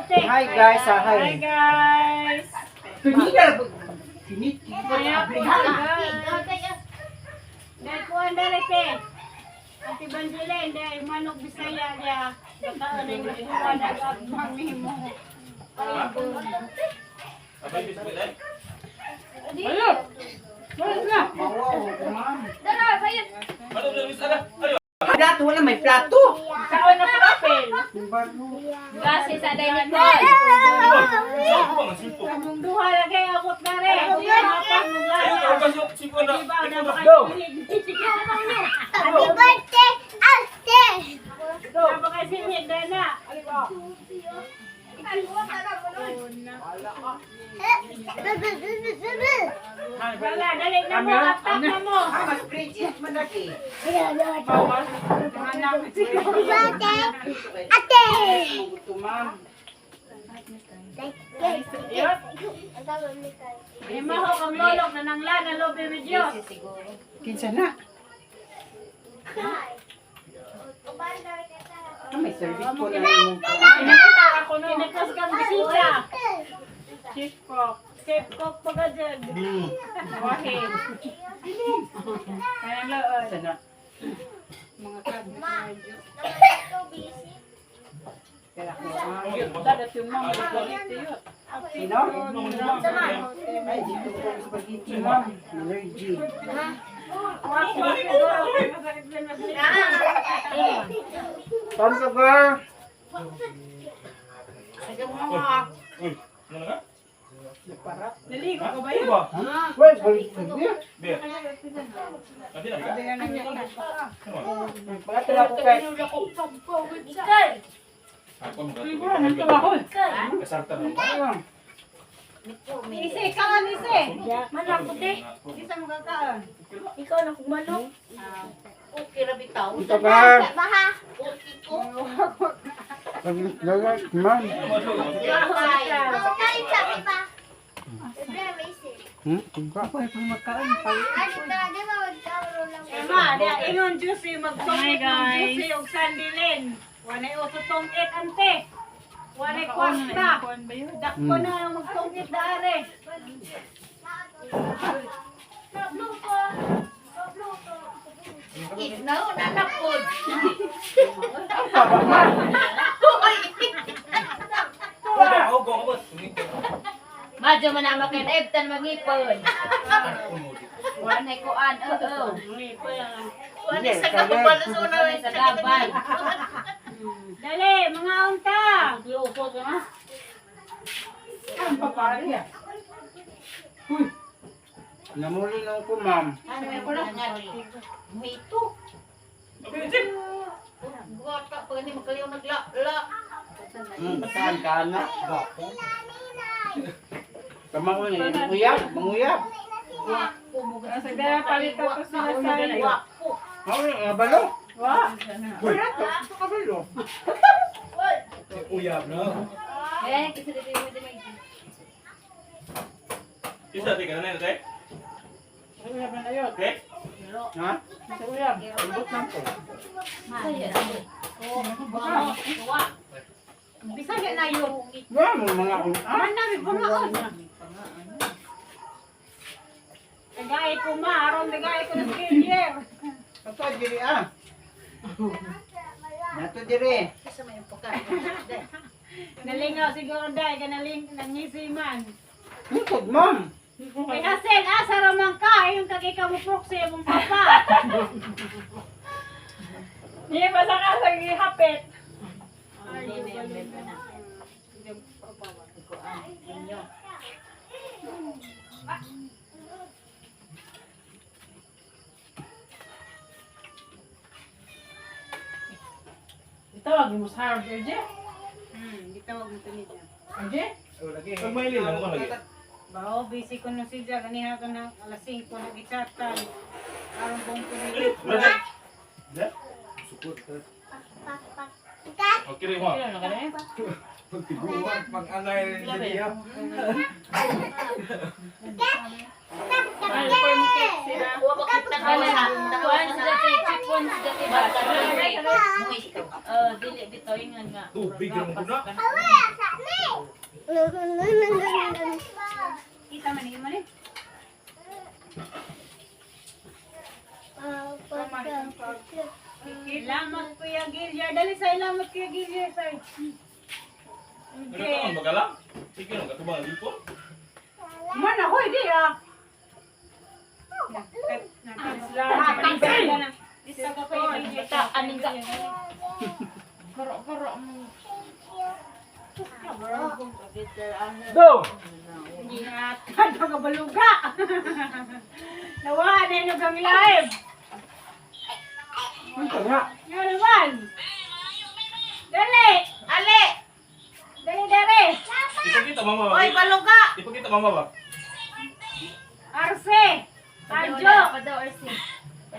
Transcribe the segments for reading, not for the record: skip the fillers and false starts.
Ate. Hi guys, ah, Hi hi. guys. Pinita. Pinita. Kaya po guys. Dahil kuhan dali te. Ate Banjelen, dahil manok Bisaya niya. Baka ano yung kuha na at mami mo. Ayun. Wala na. Dara, bayad. Plato, wala may plato. Kaon na papel. Kasi sa dining hall. Among duha lagi abot na rin. Go. Happy birthday, Ate! Napakasinhig na na. Wala, dali na mo, atak na mo. Ah, mas Bridget man lagi. Happy birthday, Ate! Gusto, ma'am. Lima ho kang lolok na nangla na lobe with Diyos. Kinsa na? Ah, may service po na yung Kinakas kang bisita. Chief cook. Chief cook pa ka dyan. Wahid. Kaya loon. Kinsa na? Mga kag. Kaya ako, ah. Dadat yung mga spaghetti yun. Sino? Ay, dito ko ang spaghetti, ma'am. Allergy. Tama ka. Naligo ka ba yun? Wait, balik na niya. Pagkatala ko kay... Ise, kaan ise. Manok ko, te. Isa mo kakaan. Ikaw na kung manok. Okay, ra bitaw. Ito ka. Baha! Lagat, ma'am. Makain sabi pa. Kuga. Ano di ba magkaroon lang? Emma, di ingon juicy magtungit ng juicy og sandilin. Wanay uso tungit ante. Wanay kwarta. Dakpo na ang magtungit daare. Ikaw na napod. Madyo man ang makinebtan mangipon. Wala na kuan, oo. Hindi, kaya- Wala sa gabay. Dali, mga unta. Lupo ka na. Ang papaya. Uy. Namuli na ako, ma'am. Ano yung Mito. Bata pa ni makaliw nagla-la. Bataan ka na. Tama ko na, manguyab, manguyab. Sige, palit ako sila sa iyo. Ako na, balo. Wa. Wala to, ito ka balo. Uyab no. Eh, kasi dito mo din may. Isa te kana na te. Te. Ha? Lambot lang po. Bisaya na yun. Wala mo mga ah. Manami punoon. Tagay ko ma, aron tagay ko ng career. Ato, diri ah. Nato diri. Nalingaw siguro dahil ka naling nangisi man. Lungkod, ma'am. Kay Hazel, asa raman ka? Ayun kag ikaw mo proxy mong papa. Hindi pa sa ka sa gihapit. Itawag mo sa Harold, RJ? Gitawag mo to niya. RJ? Pag maili lang ko lagi. Bao, busy ko na siya. Ganiha ko na alas 5 na gichatan. Aron buong pinili. Okay rin mo. Ano ka na eh? Pagtiguan pag-angay rin siya. Kuan sa dati, chipon sa dati ba? Oh, dili bitaw ingon nga. Tubig ra mo na. Kita man ni mo ni. Salamat Kuya Gillier. Dali sa salamat Kuya Gillier say. Ano ka magala? Sige lang katubang dito. Man ako hindi ah. Aning ka. Do! Ingat ka kabaluga. Nawa na yung kang live. Ano nga? Nga naman. Dali! Ali! Dali, dali! Ipakita mama ba? Oy, baluga! Ipakita mama ba? Arce! Arjo!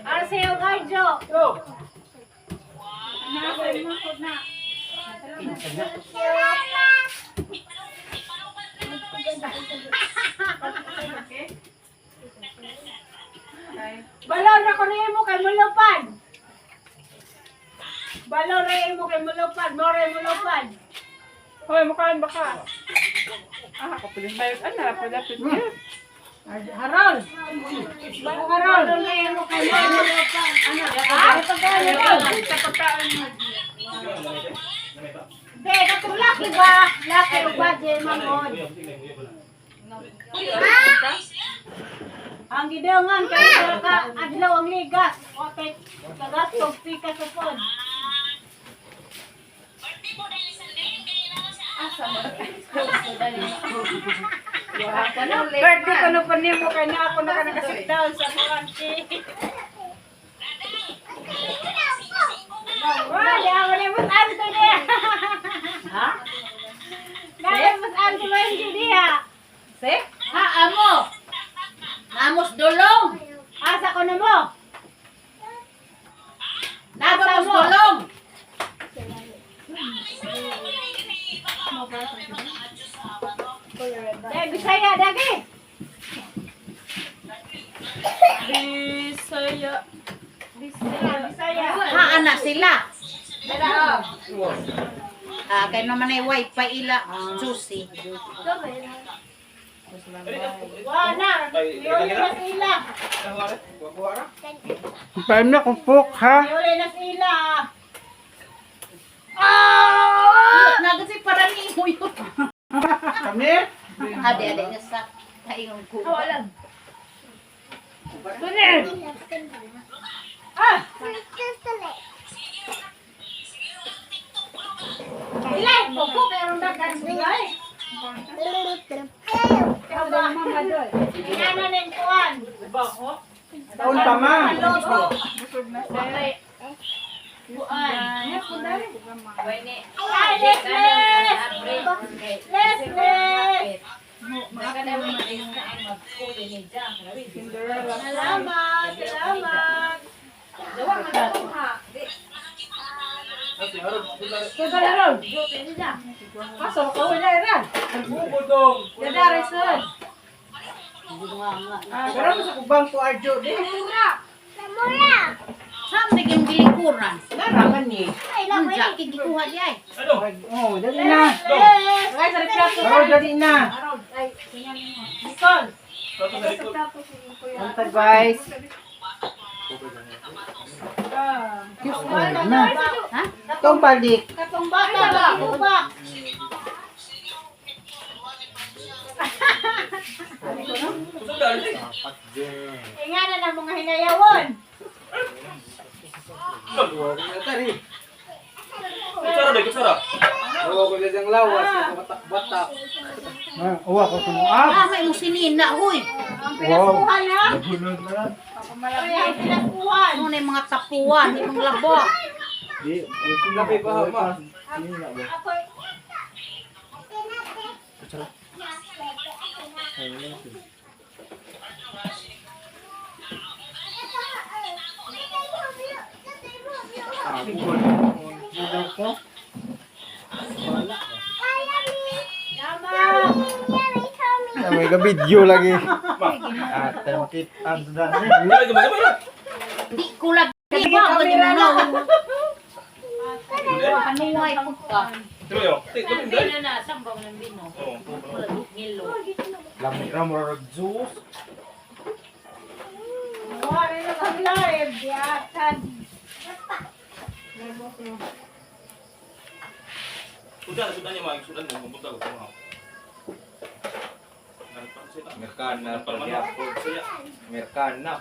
Arce yung Arjo! Do! Na. Balaw na ko na mo kay mulupad. Balaw na mo kay mulupad. More mulupad. Hoy, mukhaan baka. Ah, kapilit ba yun? Ano, lapit yun. Harold. Harold. Balaw na mo kay mulupad. Ano? Ha? Sa pagkaan mo. Be, katong laki ba? Laki o ba, Jay Mamon? Ang gidangan kay ka adlaw ang ligas. Okay, kagastong pika sa pod. Birthday ko no pa nimo kay na ako na ka nakasit down sa akong auntie. Wala, wala mo auntie niya. Ha? Dahil mas auntie mo hindi niya. Se? Ha, amo! Namos dulong! Asa ko na mo? Nabamos dulong! Dahil Bisaya, dagi. Bisaya. Bisaya. Ha, ana sila. Ah, kay naman ay wifi ila, Susi. Wala, yun na sila. Paano na kung pok, ha? Yun na sila. Nagasi para ni mo yun. Kami? Ade, ade, nga sa kaingon ko. Ah! Ilay, popo, pero nagkansigay. Inana na yung kuwan. Taon pa, ma. Loto. Ay, Les, Les! Les, Les! Salamat, salamat. Kaya Harold. Kaso, kawin na ira. Bubodong. Yadari, sir. Pero mo sa kubang ko, Arjo, di. Saan naging bilikuran? Naraman ni. Ang jacket gikuha di ay. Ano? Oh, dali na. Les! Ay, sa plato. Harold, dali na. Nicole. Plato sa likod. Ang guys. Diyos ko na. Ha? Itong balik. Katong bata ba? Uba. Kusog na, Arce. Ingana na mga hinayawon. Kutsara dai, kutsara. Uwa ko kumuha. Ah, may mong sinina, huy. Ang pinaskuhan ha? Ay, ang pinaskuhan. Ano na yung mga tapuan, yung mga labo. Ako, Yama. May ka-video lagi. Ate, makita ang dami. Gamay, gamay, gamay. Di ko lagi. Di ba, mo na. Kanuhay po ka. Pero yo, tik Ang dai. bino na, sambaw ng bino. Oh. Ngilo. Lami ra mo ra juice. Wala na kang live. Yatan. Sudah, sudah niya mga sudan mo pumunta ko sa mga. Merkana Pagyapon. Merkana.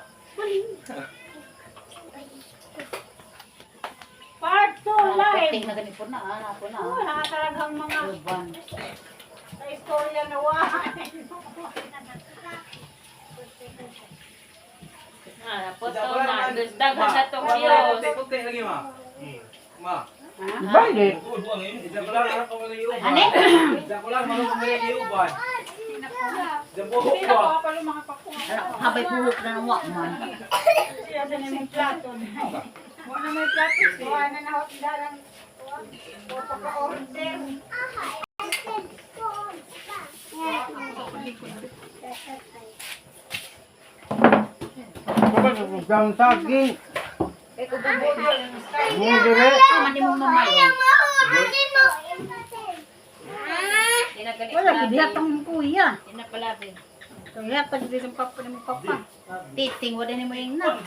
Part 2 live. Puting na ganito na, ah, ako na. Wala talagang mga Uban. sa istorya na wala. Ah, poto na. Daghan na tong views. Puti lagi ma. Ma. Bali. Uy, buang eh. Isa ko lang ako ng iuban. Ano? Isa ko lang marunong ng iuban. Zambo Hindi ko. na ko pala makapakuha. Habay buhok na ng man. Siya sa may plato. Wala may plato siya. Wala na na dalang pagka-order. Dang saging. Mungere. Tama ni mong mamay. Wala, gidihatang kuya. Inapalabi. Kaya pag dito papa ni papa. Titing, wala ni mo yung na.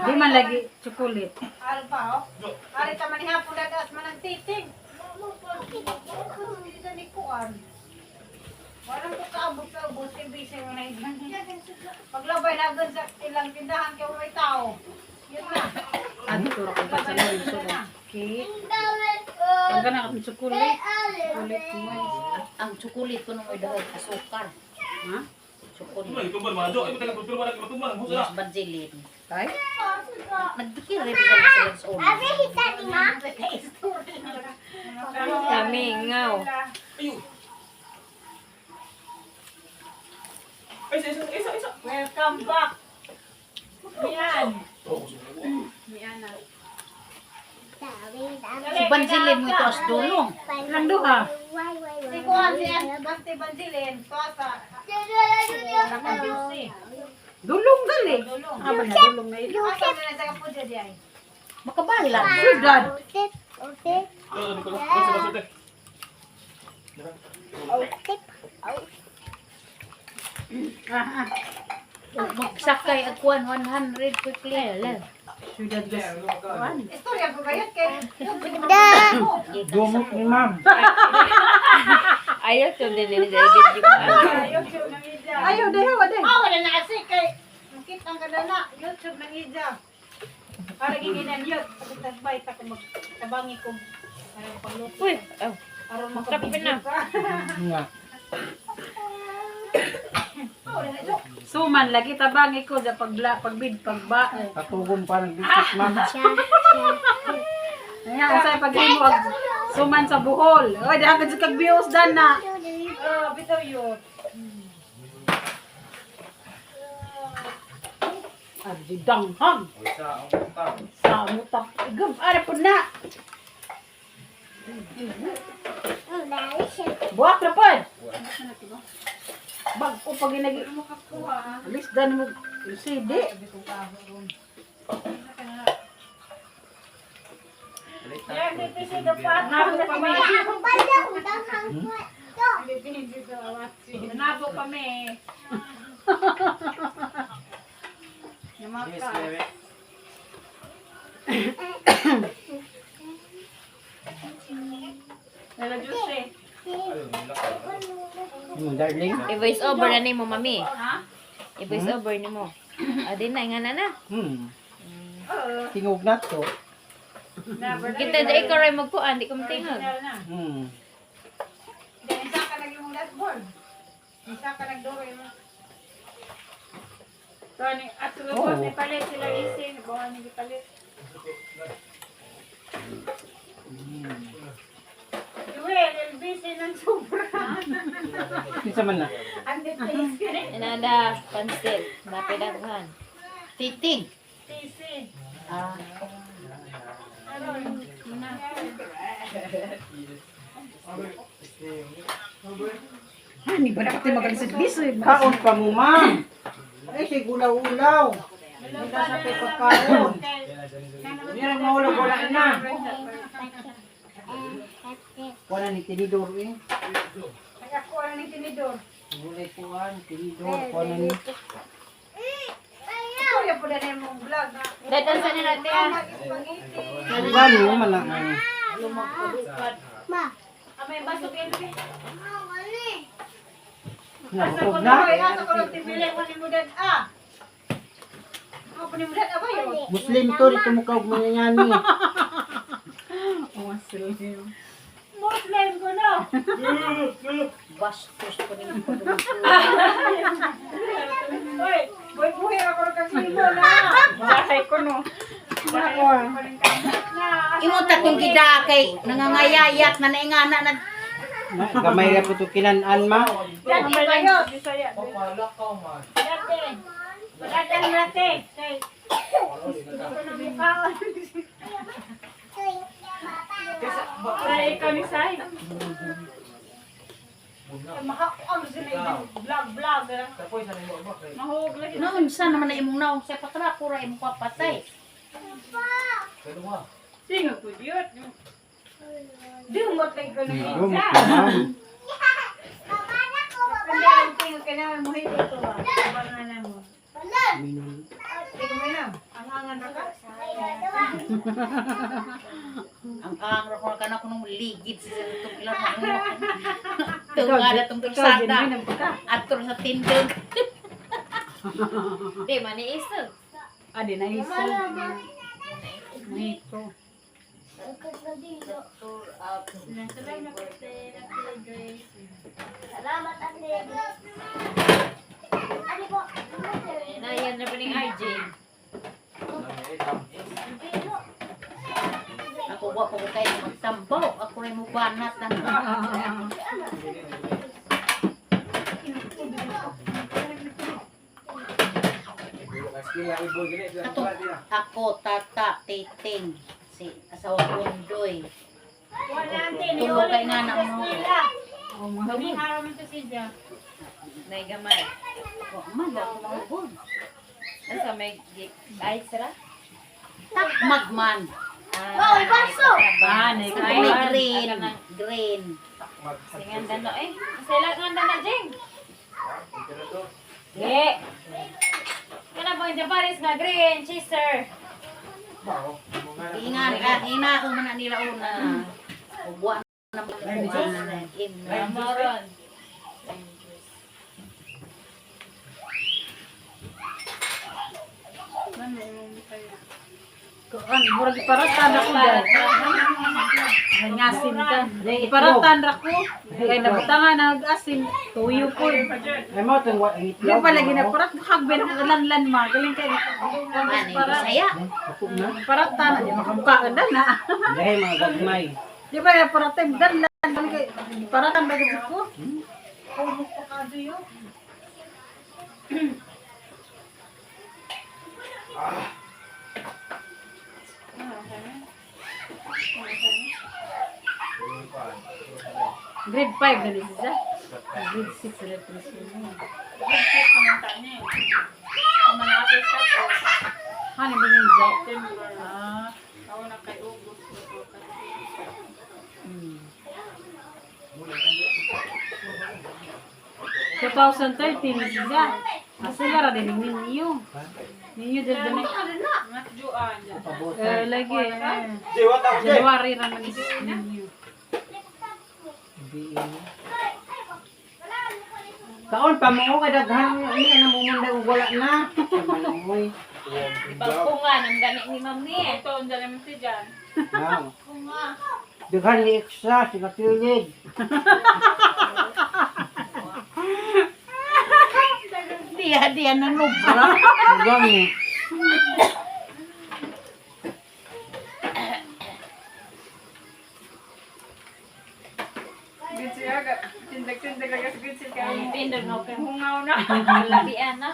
Di man lagi chocolate. Alba, oh. Ari ta man hapon dagas man ang titing. Walang ko kaabot sa ubos kay busy mo na yun. Paglabay na agad sa ilang tindahan kay may tao. Yun na. Ano to ra ko sa Okay. Ang gana akong chocolate. Chocolate ko. Ang chocolate ko nung may dahil asukar. Ha? Chocolate. Tumbang, tumbang mga jo. Ay, taga tumbang na tumbang. Husa. Mas banjilin. Ay? Nagdikir rin sa sila sa ulo. Kami, ngaw. Ayo. Ay, isa, isa, isa, isa. Welcome back. Yan. Si Banjilin mo ito as dulong. Ilang duha? Si Kuan si Basti Banjilin. Tuasa. Dulong gali. Dulong. Ah, ba na dulong na ito? Asa man na sa kapudya di ay. Makabalan. Sudad. Yo, ko. Basta, basta. Magsakay ag kuan 100 quickly. Sudad gas. Istorya ko gayot kay. Dumot ni ma'am. Ayaw to din nila video ko. YouTube ng ija. Ayaw deha wa deh. Ah, wala na kasi kay makita ang kadana YouTube ng ija. Para giginan yun. Pagkasbay ta ko magtabangi ko. Para pagluto. Uy, oh. Para Kape na. makabidyo ka. Nga. Suman lagi tabangi ko sa pagla pagbid pagba. Katugon pa ng dikit ma'am. Ayan, unsay paghimo og suman sa buhol. Oy, dahan ka kag views dan na. Ah, bitaw yun. Ardi danghang. Isa ang utang. Sa mutak. Igab ara pud na. Buwak na pod. Bag-o pag ginagi. Alis dan mo CD. Yan, dito siya dapat. Nabo kami. Nabo kami. Miss Meme. Nala juice eh. Yung darling. I-voice over na ni mo, mami. Ha? I-voice over ni mo. Ah, di na, nga na na. Hmm. Tingog na to. Kita di ikaw rin magkuan, di ko matingog. Original na. Hmm. Then, isa ka nag yung dashboard. Isa ka nagduro yung Tony, at lubos ni palit sila isi, buwan ni palit. Joel, LBC ng sobra. Kinsa man na? Ang DTC. Inanda, pansit. Napidaghan. Titing. TC. Ah, Ano? Hani ba dapat magaling sa biso? Kaon pa mo ma'am. Ay si gulaw-ulaw. Hindi sa pagkaon. Hindi na mahulog wala na. Kuha na ni tinidor eh. Ay, ako na ni tinidor. Gulay kuhan, tinidor, kuha na ni. Kuya po na yung vlog. Dadan sa nila te ah. Spaghetti. Gani mo man na. Ma. Ah, may baso kayo. Nabukog na. Ay, asa ko lang tibili ko ni Mudan ah. Ako ni Mudan ah ba yun? Muslim to, dito mukha og mangangani. Muslim ko no. Bastos ko ning Oy, boy buhi ako ro kang simo na. Dahay ko no. Imo ta kung gida kay nangangayayat na naingana na Gamay ra po to kinan-an ma. Dati kayo. Bisaya. Dati. Dati dati. Kay gusto na mukhaon. Say ikaw ni Sai. Makakuang sila yung vlog vlog. eh. Mahog lagi. Noon sa naman na imong naong sa patra pura imong papatay. Sino ko diot? Di mo tay ko na Yo, isa. mukha. Kanya ang tingin ka naman mo hito to ah. Pangalan mo. Minum. Di ko may nam. Ang angan ra ka. Ang ang ra ko kana kuno ligid sa itong ilang mga tungada tong kalsada. Ato sa tindog. Di man ni iso. Adi na isa. Mito. Salamat, Ate. Ate po. Nayan na pa ning RJ. Ako wa pa ko kayo magtambaw. Ako rin mo banat na. Ato, ako, tata, titing, si asawa Bundoy. Wala ante ni Tulo kay nga na mo. Ni haram ito siya. Nay gamay. Wa man, wa ko mahubog. Asa may ay sira? Takmagman. Wow, baso. Ah, nay Ito may green. Green. Singan dano eh. Sila nga dano jing. Di. Kana ba yung Paris nga green chaser? Ingan ka, ina ko man na nila una. Ug wa na man im na. Moron. Kuan, murag iparatan ako dyan. Nangasin ka. Iparatan ra ko. Kay nabutangan nag-asin. Tuyo po. Ay mo tong wa ang Di itlog. pala ginaparat. Hagben ako lanlan ma. Galing kay Ano yung Bisaya? Ako na. Paratan. Di makamukha ka na na. Dahil mga gagmay. Di ba paratan danlan. Galing kay paratan ba gid ko? Grade 5 na ni siya. Grade 6 na rin siya. Ano ba yung job? Ah. Ako na kay August. Hmm. 2013 ni siya. Asa ra din ninyo. Ninyo dil din. Juan. Eh lagi. Eh. January ra man is ninyo. Kaon pa mo kay daghan ni na mo munda ug wala na. Manoy. Pagpunga ng gani ni ma'am ni. Ito, ang dala mo si Jan. Now. Daghan ni extra si Matilde. Diya, diya na nubra. Gani. Good siya. Tindag-tindag lagi sa good siya. Kaya Tindog no kay hungaw na. labian na.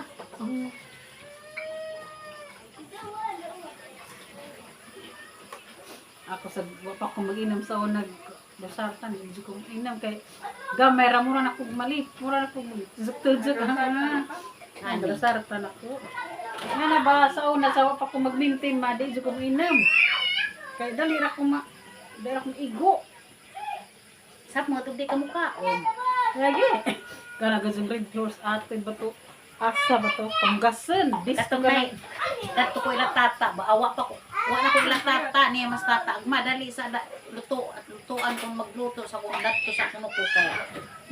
Ako sa wa pa ko mag-inom sa unag basartan hindi ko inom kay gamay ra mura na kog mali, mura na kog tuzok-tuzok. Ano? Basartan ako. Nga na ba sa una sa wa pa ko mag-maintain ma di jud ko inom. Kay dali ra ko ma dali ra ko igo. Sap mga tubdi ka mukaon. Lagi. Kana gazong red horse ate ba to? Asa ba to? Panggasan. Bisto Katong ka nay, kadto ko ilang tata, ba awa pa ko. Wa na ko ilang tata niya mas tata. Madali sa da, luto at lutuan kung magluto sa kung dadto sa kuno ko kay.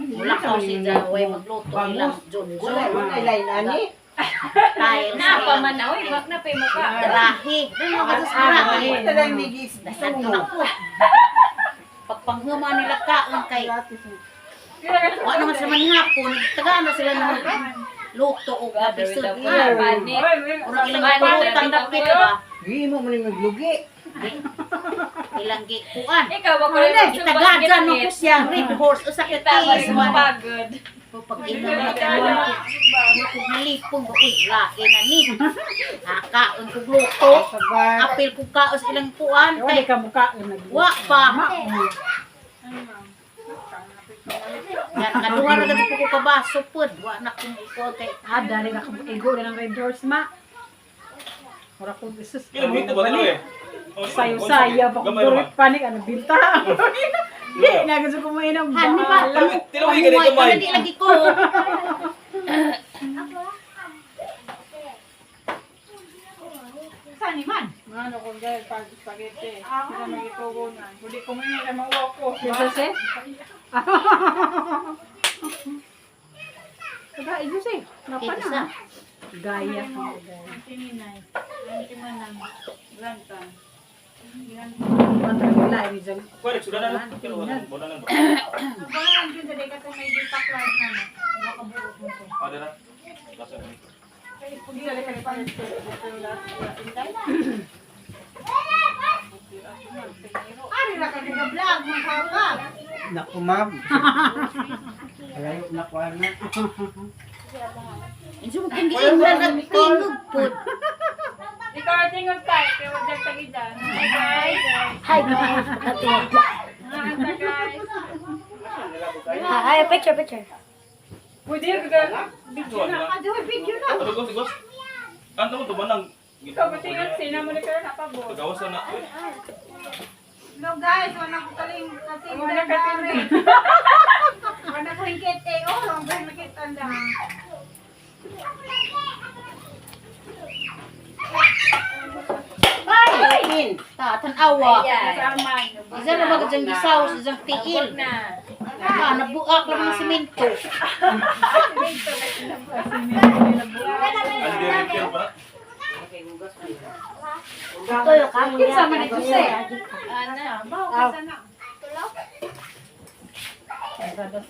Mula ko si Jaway magluto ilang John Wala, John. wala line ani. Tiles. Na pa man na, oy, wag na pay mukha. Garahe. Dili mo kasi sa garahe. Wala lang nigis. Dasad ko na ko. Pagpanghuma nila kaon kay wa naman sila manghapon, tagaan na sila ng luto o gabi sa Panit. Urang ilang pulutan dapit ba? Di mo man maglugi. Ilang gikuan. Ikaw ba ko rin Itagadan mo ko siya, red horse, usa ka Kita ba tiis rin man. pagod. Pag ina mo kung nalipong ba, uy, lain na ni. Hakaon kog luto, Sabay. apil kog kaos ilang kuan Wala kay ka mukha. wa pa. Yan, kaduha ra gani ko kabaso pod, wa na kung iko kay Ah, dali na ka igo na ng red horse ma. Mura ko isus. Kaya mo hito ba talo eh? Oh, Sayo-saya pa ko Gamay naman. panik ano binta. Di na gusto ko mainom. Hani ba? Tilawi ka Pamuhay dito, ka May. na di lagi ko. Saan ni man? Ano kung dahil pag spaghetti. Sila magitugunan. Huli ko mo yun, mauwa ko. Jose? Taga, Jose. Napa Kay isa. na. Gaya. Tininay. Ang manang. Lantan. Wala, ini dyan. Pwede, sudah na lang. Pero wala wala lang ba? Abangan dyan, dali ka kung may gipak live na mo. Makabuot mo to. Ah, dara. Lasa na ito. Ari ra ka nag-vlog, mga kawa. Naku ma'am. Layo na ko ana. Inso mo kung giingnan at tingog pod. Ikaw ang tingog tayo. Kaya wag dyan tagidan. Hi guys. Hi guys. Hi guys. Hi, picture, picture. Pwede yun, girl. Video na. Ah, video na. Ano gos gos? Ano mo to ba nang Ikaw ba tingog? Sina mo na kayo napabot. Pagawas na na. Hello guys, wala ko kaling kating Wala ka tingog. Wala ko hingkit eh. Oh, ang gay makita lang. Ay! Ta, tan-awa. Ayan. Arman. Isa na ba diyang gisaw, isang tiil. Na. Ah, nabuak lang ang simento. Ang director pa. Tulo ka. Kinsa man ni Jose? Ana.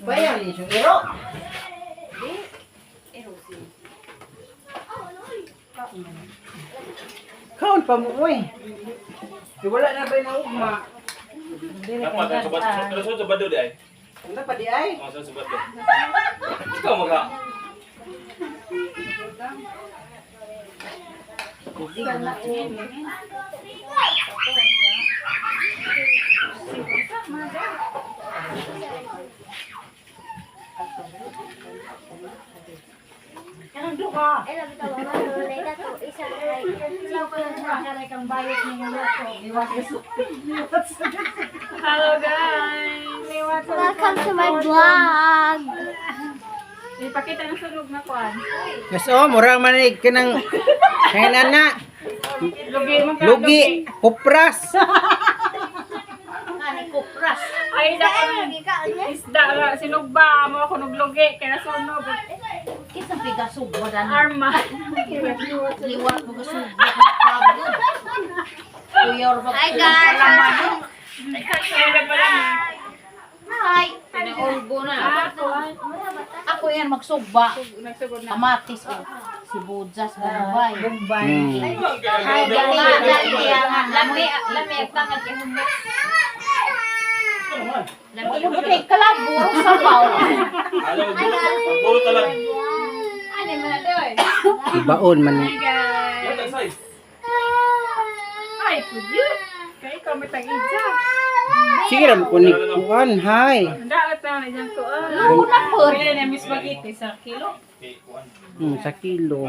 Bayan ni sugiro. Kaon pa mo oy. Di wala na ba na ugma? Dapat ang sobat. Pero sa sabado di ay. Ano pa di ay? Oh, sa sabado. Ikaw maga. Ay, labi ka ba? Wala ka to. Isa ay. Karay kang bayot ni Loko. Hello guys. Welcome to my vlog. Ipakita ng sunog na kuan. Mas oh, mura man ni kanang kainan na. Lugi mo ka. Lugi, kupras. Ani kupras. Ay, Ay, dako. lagi ka. Isda ra sinugba mo ako nuglugi kaya sunog. Kinsa piga sugba dan. Arma. Liwat mo gasugba pagod. Kuyor ba? Hi guys. Kaya pala na. Hi. Pinaulgo na. Ako yan magsugba. Nagsugod na. Kamatis o sibuyas, bombay. Bombay. Hi guys. Lami, lami ang tangad kay humot. Lami. Ano ba kay kalabo sabaw? Alam mo, puro talag. Ano man na doy? Baon man ni. Hi guys. Yan ang size. Ay, pudyo. Kaya ikaw may tag-idya. Sige ra mo kunig kuan, hay. Daot na na dyan ko. Lugo na pod. Pwede na miss bagiti sa kilo. Okay, kuan. Sa kilo.